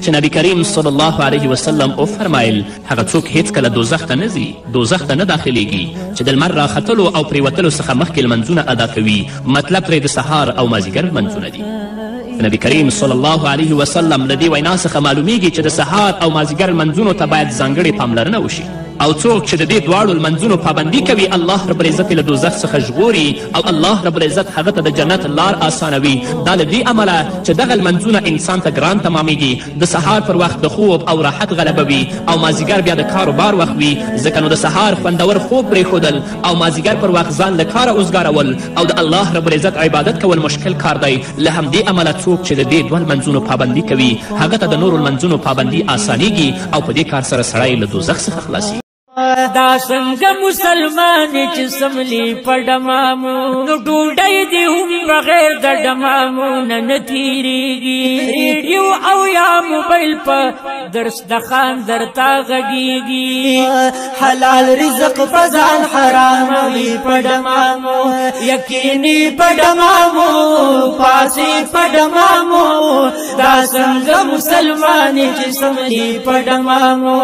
چې نبی کریم صلی الله علیه وسلم وفرمایل هغه څوک هیڅکله دوزخ ته نه ځي، دوزخ ته نه داخلیږي چې د لمر راختلو او پرېوتلو څخه مخکې لمنځونه ادا کوي، مطلب ترې د سهار او مازیګر لمنځونه دي. نبی کریم صلی الله علیه وسلم له دې وینا څخه معلومیږي چې د سهار او مازیګر لمنځونو ته باید ځانګړې پاملرنه وشي، او څوک چې د دې دواړو لمنځونو پابندي کوي الله رب العزت یې له دوزخ څخه ژغوري او الله رب العزت هغه ته د جنت لار آسانوي. دا له دې امله چې دغه لمنځونه انسان ته ګران تمامیږي، د سهار پر وخت د خوب او راحت غلبه وي او مازیګر بیا د کار و بار وخت وي، ځکه نو د سهار خوندور خوب پرېښودل او مازیګر پر وخت ځان له کاره اوزګارول او د الله رب العزت عبادت کول مشکل کار دی. له همدې امله څوک چې د دې دوه لمنځونو پابندي کوي هغه ته د نورو لمنځونو پابندي آسانیږي او په دې کار سره سړی له دوزخ څخه خلاصیږي. دا څنګه مسلمان چې سملی په ډمامو، نو ډوډۍ دې هم بغیر د ډمامو نه نه تېرېږي. ریډیو او یا موبایل په درس د خان درته غږېږي. حلال رزق په ځان حراموي په ډمامو، یقیني په ډمامو، پاسې په ډمامو. دا څنګه مسلمان چې سملی په ډمامو.